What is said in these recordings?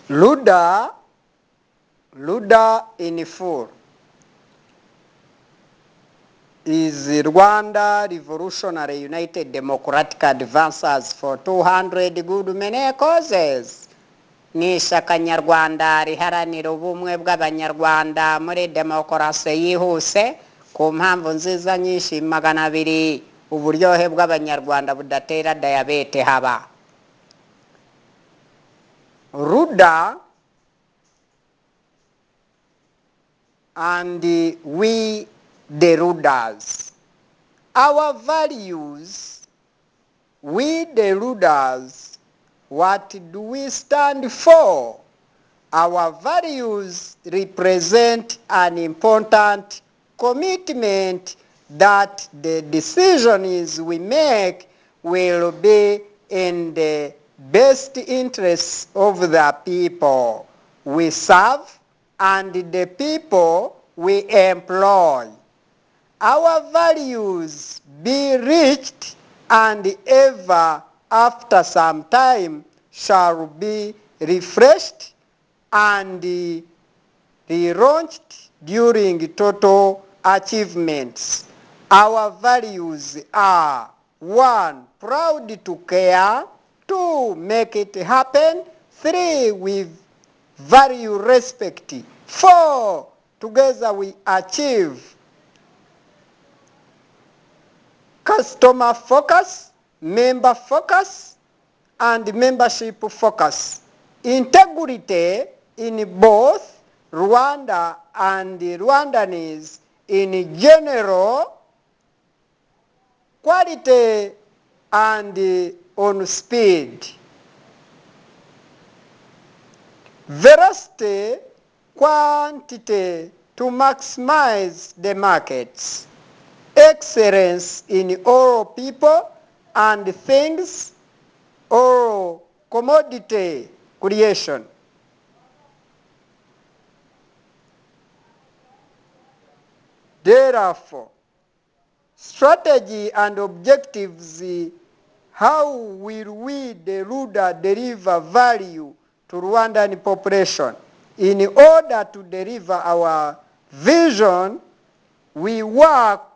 RUDA, RUDA in full is Rwanda Revolutionary United Democratic Advances for 200 good many causes. Ni ishyaka nyarwanda riharanira ubumwe bw'Abanyarwanda muri demokarasi yihuse ku mpamvu nziza nyinshi 200, uburyohe bw'Abanyarwanda budatera diyabete haba. RUDA and we the RUDAs. Our values, we the RUDAs, what do we stand for? Our values represent an important commitment that the decisions we make will be in the best interests of the people we serve and the people we employ. Our values be reached and ever after some time shall be refreshed and relaunched during total achievements. Our values are: 1, proud to care; 2, make it happen; 3, we value respect; 4, together we achieve. Customer focus, member focus, and membership focus. Integrity in both Rwanda and Rwandanese in general, quality and on speed. Velocity, quantity to maximize the markets. Excellence in all people and things, or commodity creation. Therefore, strategy and objectives, how will we, the RUDA, deliver value to Rwandan population? In order to deliver our vision, we work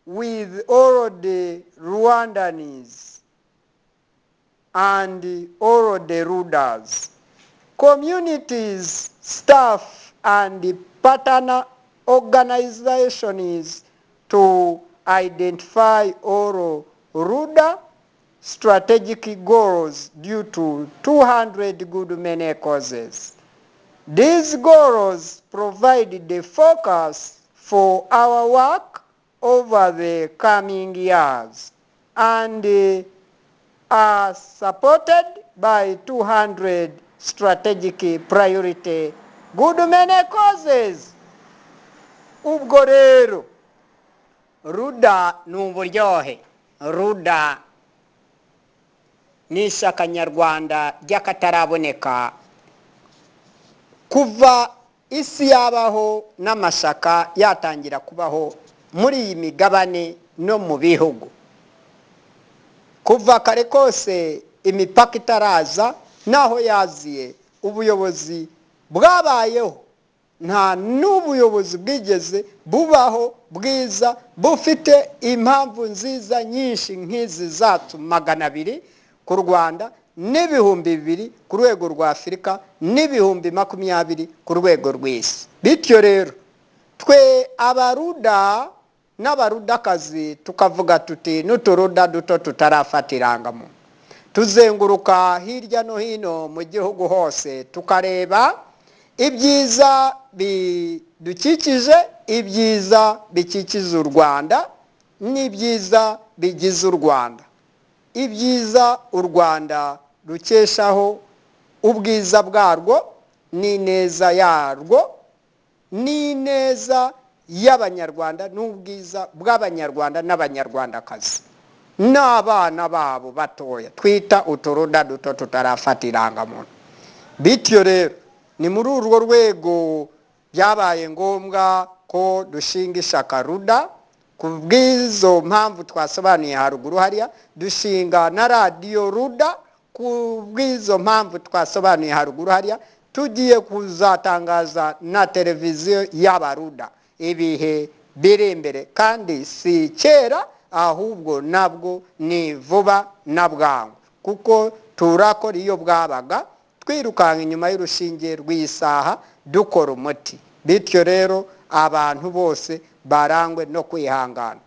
with all the Rwandanese and all the RUDAs, communities, staff, and partner organizations to identify all RUDA strategic goals due to 200 good many causes. These goals provide the focus for our work over the coming years and are supported by 200 strategic priority good many causes. Ubwo rero RUDA ni uburyohe. RUDA ni ishyaka nyarwanda ry'akataraboneka kuva isi yabaho n'amashyaka yatangira kubaho muri iyi migabane no mu bihugu. Kuva kare kose imipaka itaraza n'aho yaziye, ubuyobozi bwabayeho, nta n'ubuyobozi bwigeze bubaho bwiza bufite impamvu nziza nyinshi nk'izi zacu 200 ku Rwanda n'2000 ku rwego rwa Afurika n'20,000 ku rwego rw'isi. Bityo rero twe abaruda n'abarudakazi tukavuga tuti n'uturuda duto tutarafata irangamuntu, tuzenguruka hirya no hino mu gihugu hose tukareba ibyiza bidukikije, ibyiza bikikije u Rwanda n'ibyiza bigize u Rwanda, ibyiza u Rwanda rukeshaho ubwiza bwarwo n'ineza yarwo n'ineza y'Abanyarwanda n'ubwiza bw'Abanyarwanda n'Abanyarwandakazi n'abana babo batoya twita uturuda duto tutarafata irangamuntu. Bityo rero ni muri urwo rwego byabaye ngombwa ko dushinga ishyaka RUDA. Ku bw'izo mpamvu twasobanuye haruguru hariya, dushinga na radiyo RUDA. Ku bw'izo mpamvu twasobanuye haruguru hariya, tugiye kuzatangaza na televiziyo y'Abaruda ibihe biri imbere, kandi si kera, ahubwo nabwo ni vuba na bwangu, kuko turakora iyo bwabaga, twirukanka inyuma y'urushinge rw'isaha, dukora umuti. Bityo rero abantu bose barangwe no kwihangana.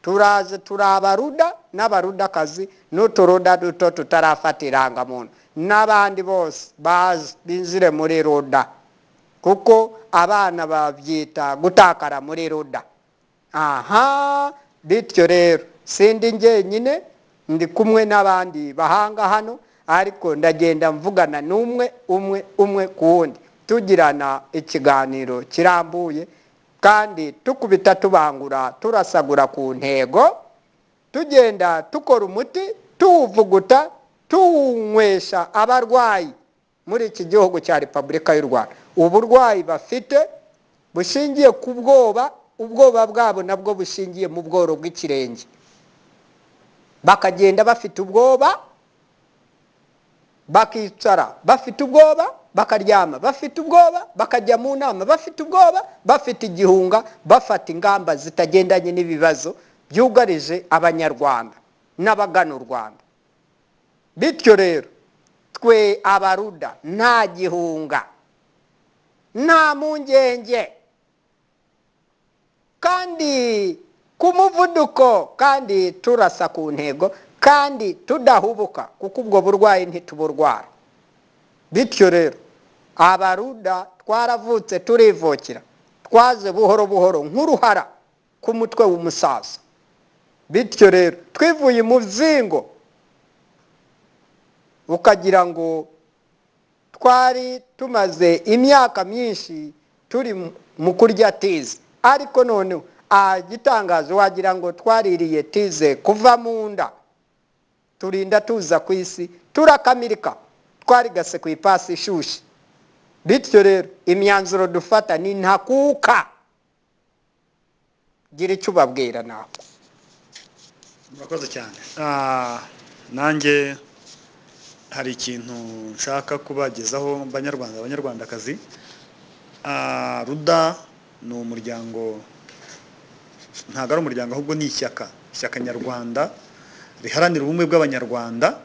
Turaje, turi Abaruda n'Abarudakazi n'uturuda duto tutarafata irangamuntu, n'abandi bose baze binjire muri Ruda, kuko abana babyita gutakara muri Ruda. Aha, bityo rero sindi njyenyine, ndi kumwe n'abandi bahanga hano, ariko ndagenda mvugana n'umwe umwe, umwe ku wundi, tugirana ikiganiro kirambuye, kandi tukubita tubangura, turasagura ku ntego, tugenda tukora umuti, tuwuvuguta, tuwunywesha abarwayi muri iki gihugu cya Repubulika y'u Rwanda. Uburwayi bafite bushingiye ku bwoba, ubwoba bwabo nabwo bushingiye mu bworo bw'ikirenge, bakagenda bafite ubwoba, bakicara bafite ubwoba, bakaryama bafite ubwoba, bakajya mu nama bafite ubwoba, bafite igihunga, bafata ingamba zitagendanye n'ibibazo byugarije Abanyarwanda n'abagana u Rwanda. Bityo rero twe Abaruda nta gihunga, nta mpungenge, kandi ku muvuduko, kandi turasa ku ntego, kandi tudahubuka, kuko ubwo burwayi ntituburwara. Bityo rero Abaruda twaravutse, turivukira, twaze buhoro buhoro nk'uruhara ku mutwe w'umusaza. Bityo rero twivuye mu zingo, ukagira ngo twari tumaze imyaka myinshi turi mu kurya tize, ariko noneho igitangazo wagira ngo twaririye tize kuva mu nda, turinda tuza ku isi turakamirika, twarigase ku ipasi ishyushye. Bityo rero imyanzuro dufata ni ntakuka. Gira icyo ubabwira nawe. Murakoze cyane. Nanjye hari ikintu nshaka kubagezaho, Banyarwanda, Abanyarwandakazi. Ruda ni umuryango, ntabwo ari umuryango, ahubwo ni ishyaka, ishyaka nyarwanda riharanira ubumwe bw'Abanyarwanda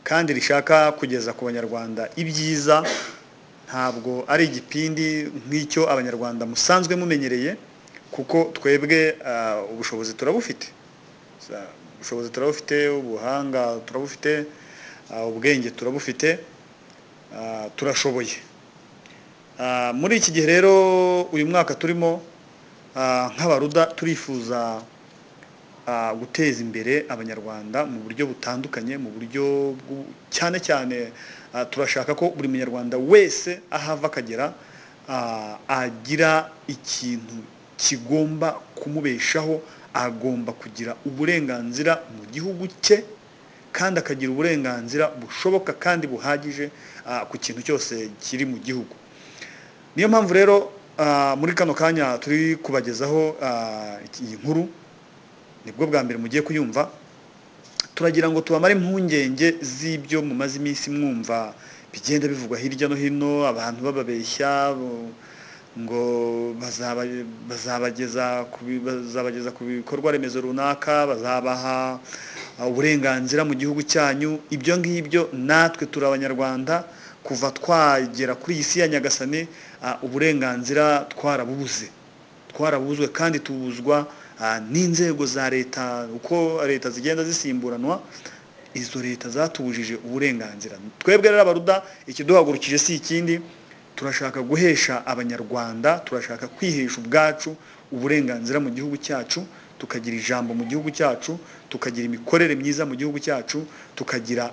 kandi rishaka kugeza ku Banyarwanda ibyiza. Ntabwo ari igipindi nk'icyo Abanyarwanda musanzwe mumenyereye, kuko twebwe ubushobozi turabufite, ubushobozi turabufite, ubuhanga turabufite, ubwenge turabufite, turashoboye. Muri iki gihe rero, uyu mwaka turimo, nk'Abaruda turifuza guteza imbere Abanyarwanda mu buryo butandukanye, mu buryo cyane cyane turashaka ko buri Munyarwanda wese aho ava akagera agira ikintu kigomba kumubeshaho. Agomba kugira uburenganzira mu gihugu cye, kandi akagira uburenganzira bushoboka kandi buhagije ku kintu cyose kiri mu gihugu. Niyo mpamvu rero muri kano kanya turi kubagezaho iyi nkuru, nibwo bwa mbere mugiye kuyumva. Turagira ngo tubamare impungenge z'ibyo mumaze iminsi mwumva bigenda bivugwa hirya no hino, abantu bababeshya ngo bazabageza ku bikorwa remezo runaka, bazabaha uburenganzira mu gihugu cyanyu. Ibyo ngibyo, natwe turi Abanyarwanda, kuva twagera kuri iyi si ya Nyagasani, uburenganzira twarabubuze, twarabuzwe, kandi tubuzwa n'inzego za leta. Uko leta zigenda zisimburanwa, izo leta zatubujije uburenganzira. Twebwe rero Abaruda, ikiduhagurukije si ikindi, turashaka guhesha Abanyarwanda, turashaka kwihesha ubwacu uburenganzira mu gihugu cyacu, tukagira ijambo mu gihugu cyacu, tukagira imikorere myiza mu gihugu cyacu, tukagira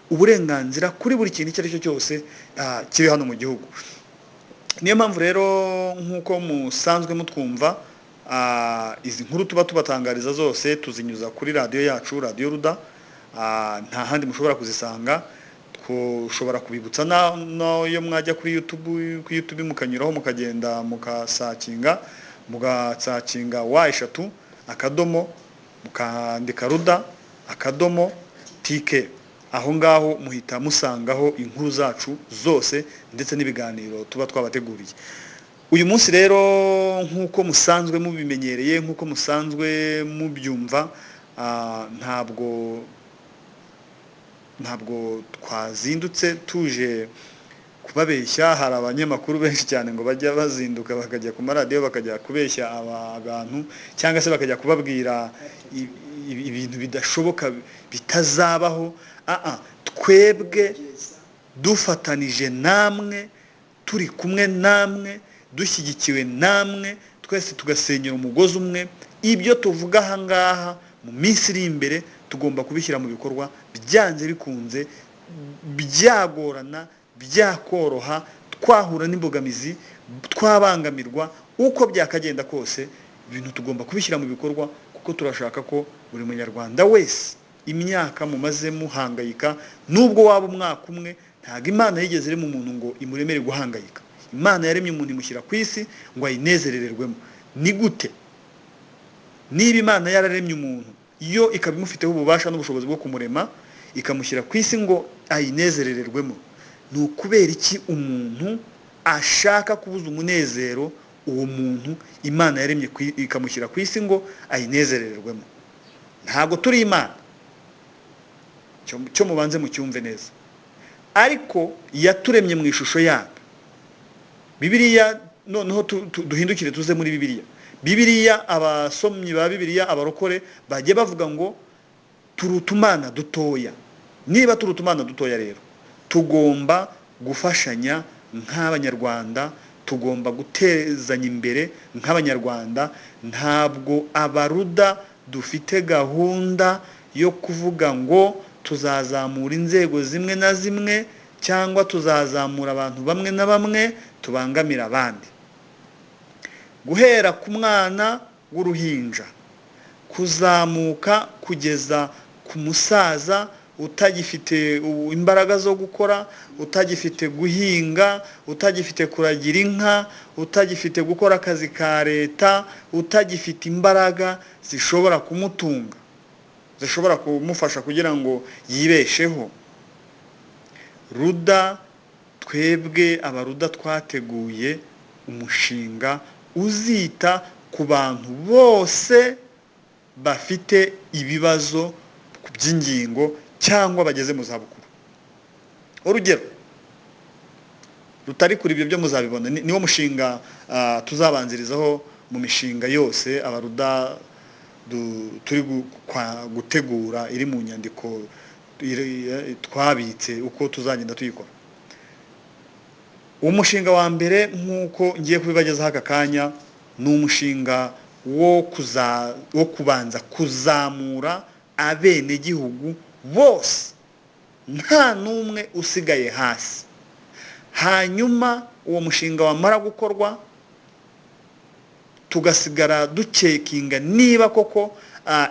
uburenganzira kuri buri kintu icyo ari cyo cyose kiri hano mu gihugu. Niyo mpamvu rero, nk'uko musanzwe mutwumva, izi nkuru tuba tubatangariza zose tuzinyuza kuri radiyo yacu, Radiyo Ruda. Nta handi mushobora kuzisanga. Ushobora kubibutsa n'iyo mwajya kuri YouTube, kuri YouTube mukanyuraho, mukagenda mugasakinga W, mukandika ruda.tk. Aho ngaho muhita musangaho inkuru zacu zose ndetse n'ibiganiro tuba twabateguriye. Uyu munsi rero, nk'uko musanzwe mubimenyereye, nk'uko musanzwe mubyumva, ntabwo twazindutse tuje kubabeshya. Hari abanyamakuru benshi cyane ngo bajya bazinduka bakajya ku maradiyo, bakajya kubeshya abantu cyangwa se bakajya kubabwira ibintu bidashoboka, bitazabaho. Twebwe dufatanije namwe, turi kumwe namwe, dushyigikiwe namwe, twese tugasenyera umugozi umwe. Ibyo tuvuga aha ngaha mu minsi iri imbere tugomba kubishyira mu bikorwa byanze bikunze, byagorana byakoroha, twahura n'imbogamizi, twabangamirwa, uko byakagenda kose ibintu tugomba kubishyira mu bikorwa, kuko turashaka ko buri munyarwanda wese, imyaka mumaze muhangayika, nubwo waba umwaka umwe, ntabwo Imana yigeze irema umuntu ngo imuremere guhangayika. Imana yaremye umuntu imushyira ku isi ngo ayinezerererwemo. Ni gute niba Imana yararemye umuntu, yo ikaba imufiteho ububasha n'ubushobozi bwo kumurema, ikamushyira ku isi ngo ayinezerererwemo, ni ukubera iki umuntu ashaka kubuza umunezero uwo muntu Imana yaremye ikamushyira ku isi ngo ayinezerererwemo? Ntabwo turi Imana, cyo mubanze mucyumve neza, ariko yaturemye mu ishusho yayo. Bibiliya, noneho duhindukire tuze muri Bibiliya. Bibiliya, abasomyi ba Bibiliya, abarokore bajye bavuga ngo turi utumana dutoya. Niba turi utumana dutoya rero, tugomba gufashanya nk'abanyarwanda, tugomba gutezanya imbere nk'abanyarwanda. Ntabwo abaruda dufite gahunda yo kuvuga ngo tuzazamura inzego zimwe na zimwe cyangwa tuzazamura abantu bamwe na bamwe tubangamira abandi. Guhera ku mwana w'uruhinja kuzamuka kugeza ku musaza utagifite imbaraga zo gukora, utagifite guhinga, utagifite kuragira inka, utagifite gukora akazi ka leta, utagifite imbaraga zishobora kumutunga, zishobora kumufasha kugira ngo yibesheho. Ruda, twebwe abaruda twateguye umushinga uzita ku bantu bose bafite ibibazo by'ingingo cyangwa bageze mu zabukuru. Urugero rutari kuri ibyo byo muzabibona, niwo mushinga tuzabanzirizaho mu mishinga yose abaruda turi gutegura, iri mu nyandiko twabitse uko tuzagenda tuyikora. Umushinga wa mbere, nk'uko ngiye kubibagezaho aka kanya, ni umushinga wo kubanza kuzamura abenegihugu bose, nta n'umwe usigaye hasi. Hanyuma uwo mushinga wamara gukorwa, tugasigara ducekinga niba koko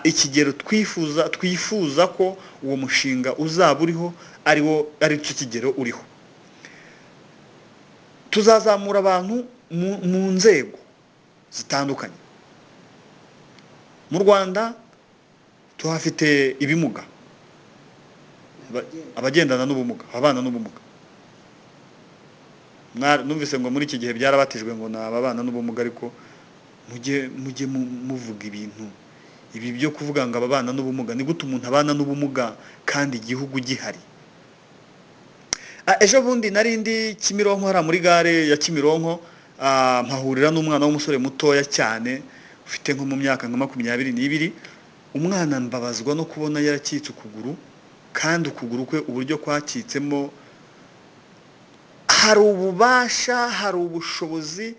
ikigero twifuza ko uwo mushinga uzaba uriho ari cyo kigero uriho. Tuzazamura abantu mu nzego zitandukanye. Mu Rwanda tuhafite ibimuga, abagendana n'ubumuga, ababana n'ubumuga. Numvise ngo muri iki gihe byarabatijwe ngo ni ababana n'ubumuga, ariko mujye muvuga ibintu ibi byo kuvuga ngo ababana n'ubumuga. Ni gute umuntu abana n'ubumuga kandi igihugu gihari? Ejo bundi nari ndi Kimironko, hariya muri gare ya Kimironko, mpahurira n'umwana w'umusore mutoya cyane ufite nko mu myaka nka 22. Umwana mbabazwa no kubona yaracitse ukuguru, kandi ukuguru kwe uburyo kwacitsemo, hari ububasha, hari ubushobozi,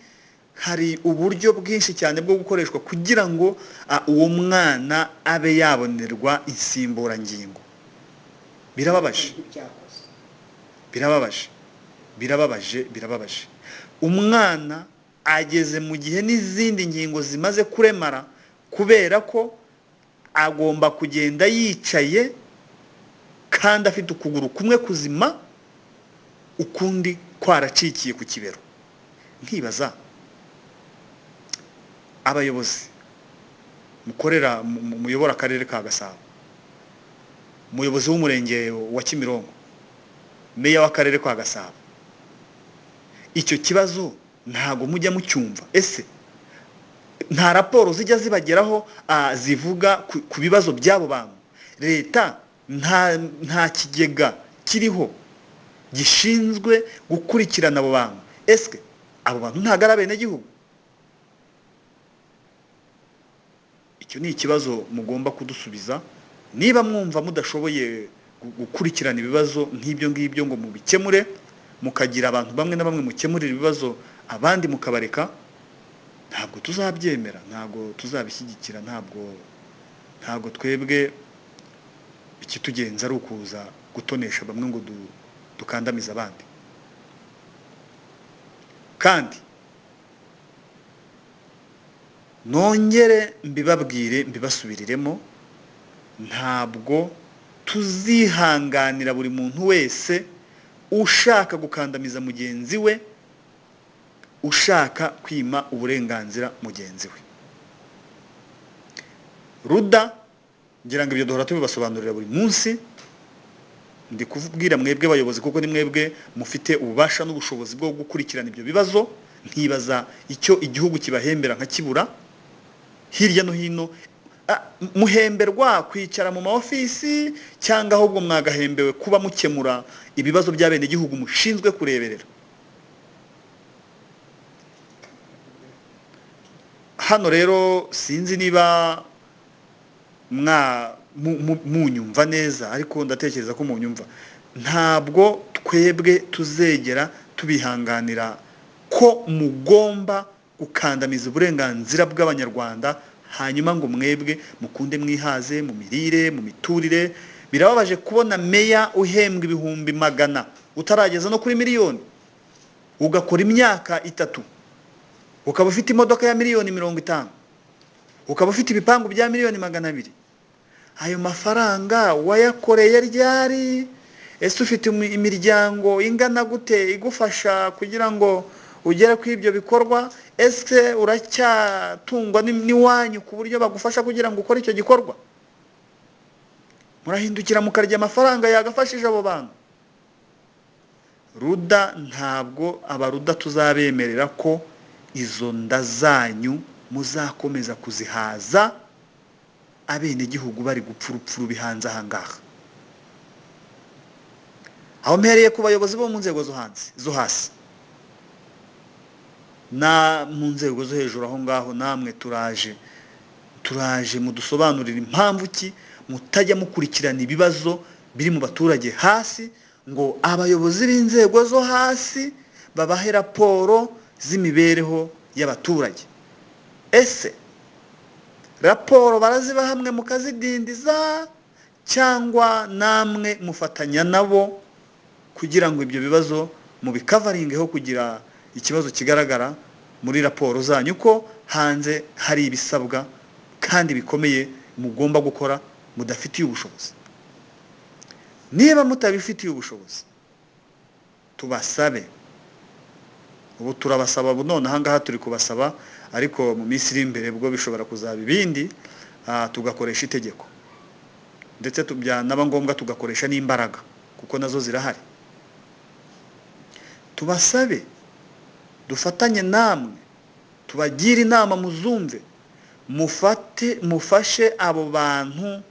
hari uburyo bwinshi cyane bwo gukoreshwa kugira ngo uwo mwana abe yabonerwa insimburangingo. Birababaje, birababaje, birababaje, birababaje. Umwana ageze mu gihe n'izindi ngingo zimaze kuremara, kubera ko agomba kugenda yicaye kandi afite ukuguru kumwe kuzima, ukundi kwaracikiye ku kibero. Nkibaza abayobozi mukorera, muyobora akarere ka Gasabo, Umuyobozi w'umurenge wa Kimironko, meya w'akarere kwa Gasabo, icyo kibazo ntago mujya mucyumva. Ese nta raporo zijya zibageraho zivuga ku bibazo by'abo bantu? Leta nta kigega kiriho gishinzwe gukurikirana abo bantu. Ese abo bantu ntago ari abenegihugu? Icyo ni ikibazo mugomba kudusubiza. Niba mwumva mudashoboye gukurikirana ibibazo nk'ibyo ngibyo ngo mubikemure, mukagira abantu bamwe na bamwe mukemurira ibibazo abandi mukabareka, ntabwo tuzabyemera, ntabwo tuzabishyigikira, ntabwo twebwe ikitugenza ari ukuza gutonesha bamwe ngo dukandamize abandi. Kandi nongere mbibabwire, mbibasubiriremo, ntabwo tuzihanganira buri muntu wese ushaka gukandamiza mugenzi we, ushaka kwima uburenganzira mugenzi we. Ruda, ngira ngo ibyo duhora tubibasobanurira buri munsi. Ndi kubwira mwebwe bayobozi, kuko ni mwebwe mufite ububasha n'ubushobozi bwo gukurikirana ibyo bibazo. Nkibaza icyo igihugu kibahembera nkakibura hirya no hino. Muhemberwa kwicara mu maofisi, cyangwa ahubwo mwagahembewe kuba mukemura ibibazo by'abenegihugu mushinzwe kureberera? Hano rero sinzi niba munyumva neza, ariko ndatekereza ko munyumva. Ntabwo twebwe tuzegera tubihanganira ko mugomba gukandamiza uburenganzira bw'abanyarwanda, hanyuma ngo mwebwe mukunde mwihaze mu mirire, mu miturire. Birababaje kubona meya uhembwa 100,000 utarageza no kuri miliyoni, ugakora imyaka 3 ukaba ufite imodoka ya 50,000,000, ukaba ufite ibipangu bya 200,000,000. Ayo mafaranga wayakoreye ryari? Ese ufite imiryango ingana gute igufasha kugira ngo ugere kuri ibyo bikorwa? Ese uracyatungwa n'iwanyu ku buryo bagufasha kugira ngo ukore icyo gikorwa? Murahindukira mukarya amafaranga yagafashije abo bantu. Ruda, ntabwo abaruda tuzabemerera ko izo nda zanyu muzakomeza kuzihaza abenegihugu bari gupfa urupfu rubi hanze aha ngaha. Aho mpereye ku bayobozi bo mu nzego zo hanze, zo hasi na mu nzego zo hejuru aho ngaho, namwe turaje mudusobanurira impamvu ki mutajya mukurikirana ibibazo biri mu baturage hasi, ngo abayobozi b'inzego zo hasi babahe raporo z'imibereho y'abaturage. Ese raporo baraziba hamwe mukazidindiza, cyangwa namwe mufatanya nabo kugira ngo ibyo bibazo mubikavaringeho, kugira ikibazo kigaragara muri raporo zanyu ko hanze hari ibisabwa kandi bikomeye mugomba gukora mudafitiye ubushobozi? Niba mutabifitiye ubushobozi, tubasabe. Ubu turabasaba, none aha ngaha turi kubasaba, ariko mu minsi iri imbere bwo bishobora kuzaba ibindi, tugakoresha itegeko, ndetse byanaba ngombwa tugakoresha n'imbaraga kuko nazo zirahari. Tubasabe dufatanye namwe, tubagire inama muzumve, mufashe abo bantu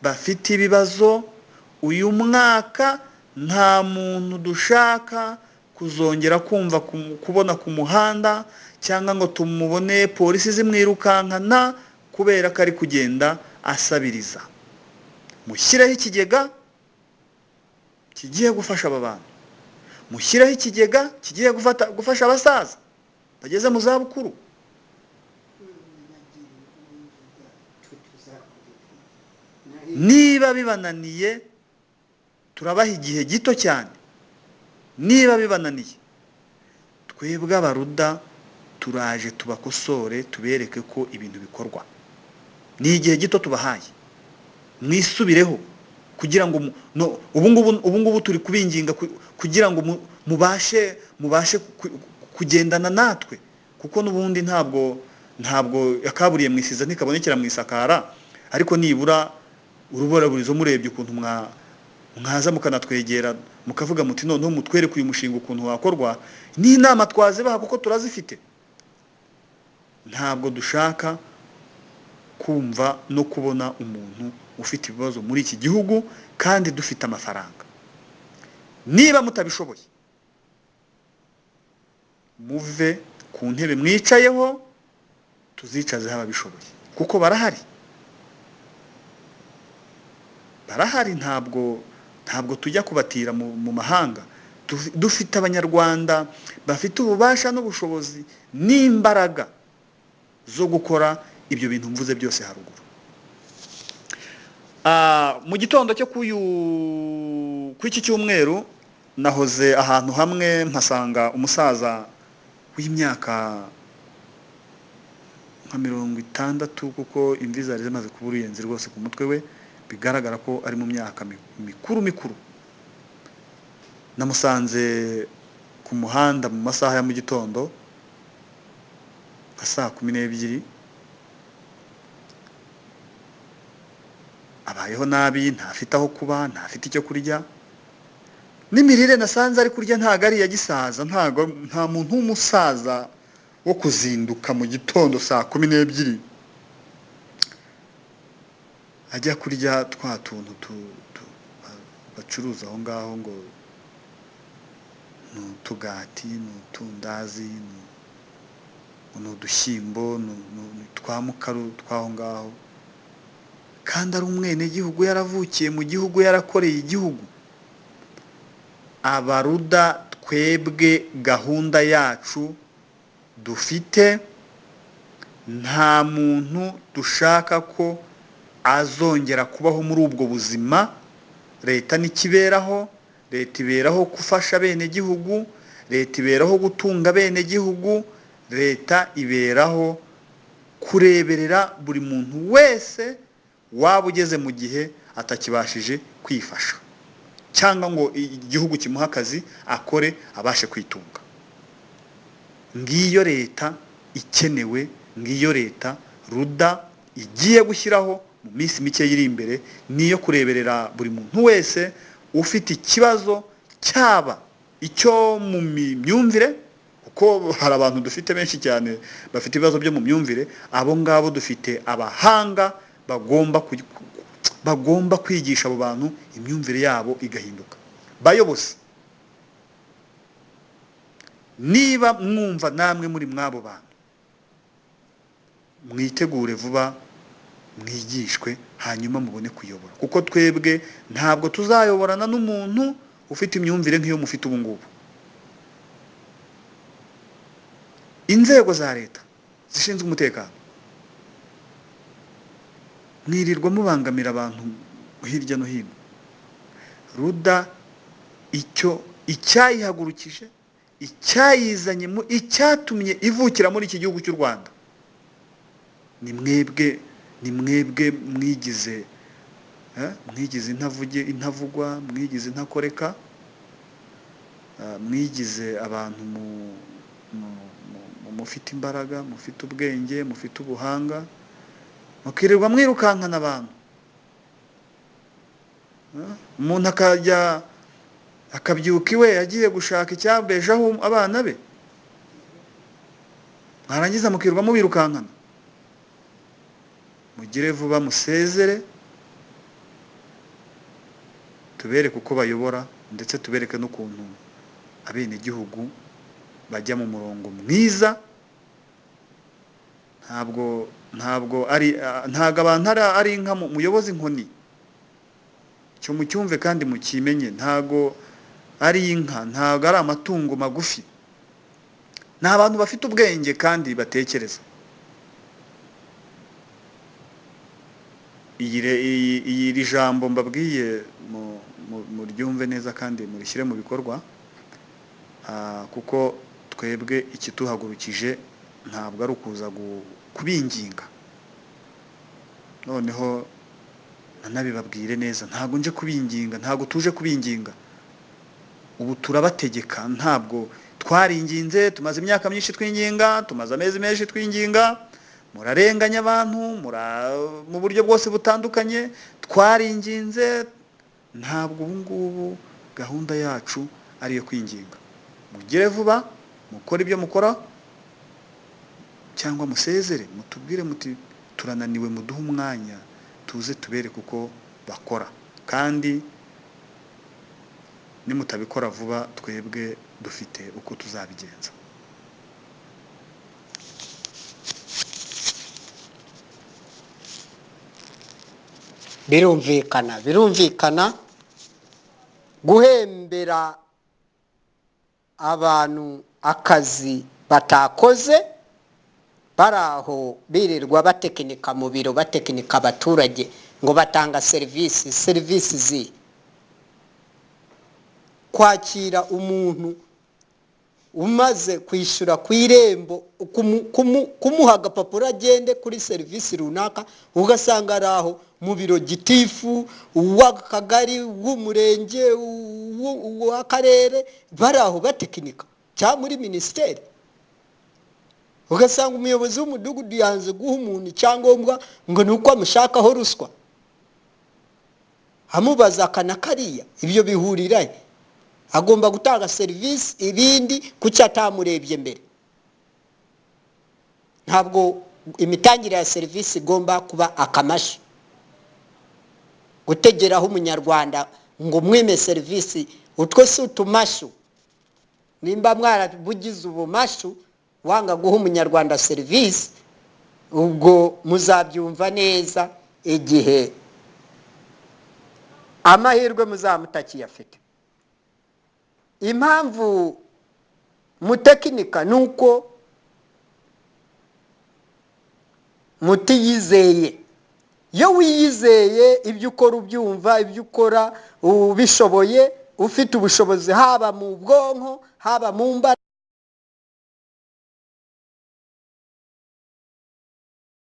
bafite ibibazo. Uyu mwaka nta muntu dushaka kuzongera kumva kubona ku muhanda, cyangwa ngo tumubone polisi zimwirukankana kubera ko ari kugenda asabiriza. Mushyireho ikigega kigiye gufasha aba bantu, mushyireho ikigega kigiye gufasha abasaza bageze mu zabukuru. Niba bibananiye, turabaha igihe gito cyane. Niba bibananiye, twebwe abaruda turaje tubakosore, tubereke ko ibintu bikorwa. Ni igihe gito tubahaye, mwisubireho kugira ngo ubu ngubu turi kubinginga kugira ngo mubashe kugendana natwe, kuko n'ubundi ntabwo yakaburiye mu isiza ntikabonekera mu isakara, ariko nibura Uruburaburizo murebye ukuntu mwaza mukanatwegera mukavuga muti noneho mutwereke uyu mushinga ukuntu wakorwa, n'inama twazibaha kuko turazifite. Ntabwo dushaka kumva no kubona umuntu ufite ibibazo muri iki gihugu kandi dufite amafaranga. Niba mutabishoboye, muve ku ntebe mwicayeho, tuzicazeho ababishoboye, kuko barahari, barahari. Ntabwo tujya kubatira mu mahanga. Dufite abanyarwanda bafite ububasha n'ubushobozi n'imbaraga zo gukora ibyo bintu mvuze byose haruguru. Mu gitondo cyo kw'iki cyumweru nahoze ahantu hamwe mpasanga umusaza w'imyaka nka 60, kuko imvi zari zimaze kuba uruyenzi rwose ku mutwe we, bigaragara ko ari mu myaka mikuru. Namusanze ku muhanda mu masaha ya mu gitondo nka saa 12. Abayeho nabi, ntafite aho kuba, ntafite icyo kurya, n'imirire nasanze ari kurya ntago ari iya gisaza. Nta muntu w'umusaza wo kuzinduka mu gitondo saa 12 ajya kurya twa tuntu bacuruza aho ngaho, ngo ni utugati, ni utundazi, ni udushyimbo, ni twa mukaru tw'aho ngaho, kandi ari umwenegihugu, yaravukiye mu gihugu, yarakoreye igihugu. Abaruda twebwe gahunda yacu dufite, nta muntu dushaka ko azongera kubaho muri ubwo buzima. Leta nikiberaho, leta iberaho gufasha abenegihugu, leta iberaho gutunga abenegihugu, leta iberaho kureberera buri muntu wese waba ugeze mu gihe atakibashije kwifasha, cyangwa ngo igihugu kimuhe akazi akore abashe kwitunga. Ngiyo leta ikenewe, ngiyo leta Ruda igiye gushyiraho mu minsi mike iri imbere, niyo kureberera buri muntu wese ufite ikibazo, cyaba icyo mu myumvire, kuko hari abantu dufite benshi cyane bafite ibibazo byo mu myumvire. Abo ngabo dufite abahanga bagomba kwigisha abo bantu imyumvire yabo igahinduka. Bayobozi, niba mwumva namwe muri mwabo bantu, mwitegure vuba mwigishwe, hanyuma mubone kuyobora, kuko twebwe ntabwo tuzayoborana n'umuntu ufite imyumvire nk'iyo mufite ubu ngubu. Inzego za leta zishinzwe umutekano, mwirirwa mubangamira abantu hirya no hino. Ruda icyo icyayihagurukije, icyayizanye, icyatumye ivukira muri iki gihugu cy'u Rwanda, ni mwebwe, ni mwebwe mwigize mwigize intavugwa, mwigize intakoreka, mwigize abantu mufite imbaraga, mufite ubwenge, mufite ubuhanga, mukirirwa mwirukankana abantu. Umuntu akajya akabyuka iwe agiye gushaka icyabeshaho abana be, mwarangiza mukirirwa mubirukankana. Mugire vuba musezere, tubereke uko bayobora, ndetse tubereke n'ukuntu abenegihugu bajya mu murongo mwiza. Ntabwo ari ntabwo abantu ari inka muyobozi inkoni, cyo mucyumve kandi mukimenye. Ntabwo ari inka, ntabwo ari amatungo magufi, ni abantu bafite ubwenge kandi batekereza. Iri jambo mbabwiye muryumve neza kandi murishyire mu bikorwa, kuko twebwe ikituhagurukije ntabwo ari ukuza kubinginga. Noneho nanabibabwire neza, ntabwo nje kubinginga, ntabwo tuje kubinginga, ubu turabategeka. Ntabwo twaringinze, tumaze imyaka myinshi twinginga, tumaze amezi menshi twinginga, Murarenganya abantu mu buryo bwose butandukanye. Twaringinze, ntabwo ubu ngubu gahunda yacu ari iyo kwinginga. Mugire vuba mukore ibyo mukora, cyangwa musezere, mutubwire muti turananiwe, muduhe umwanya tuze tubereke uko bakora. Kandi nimutabikora vuba, twebwe dufite uko tuzabigenza. Birumvikana guhembera abantu akazi batakoze, bari aho birirwa batekinika mu biro, batekinika abaturage ngo batanga serivisi. Serivisi zihe? Kwakira umuntu umaze kwishyura ku Irembo, kumuha agapapuro agende kuri serivisi runaka, ugasanga ari aho mu biro gitifu w'akagari, w'umurenge, w'akarere, bari aho batekinika, cyangwa muri minisiteri ugasanga umuyobozi w'umudugudu yanze guha umuntu icyangombwa ngo ni uko amushakaho ruswa, amubaza aka na kariya. Ibyo bihurira he? Agomba gutanga serivisi, ibindi kuki atamurebye mbere? Ntabwo imitangire ya serivisi igomba kuba akamashu, gutegeraho umunyarwanda ngo mwime serivisi. Utwo si utumashu. Nimba mwarabugize ubumashu, wanga guha umunyarwanda serivisi, ubwo muzabyumva neza igihe amahirwe muzaba mutakiyafite. Impamvu mutekinika ni uko mutiyizeye. Iyo wiyizeye, ibyo ukora ubyumva, ibyo ukora ubishoboye, ufite ubushobozi haba mu bwonko, haba mu mbaraga.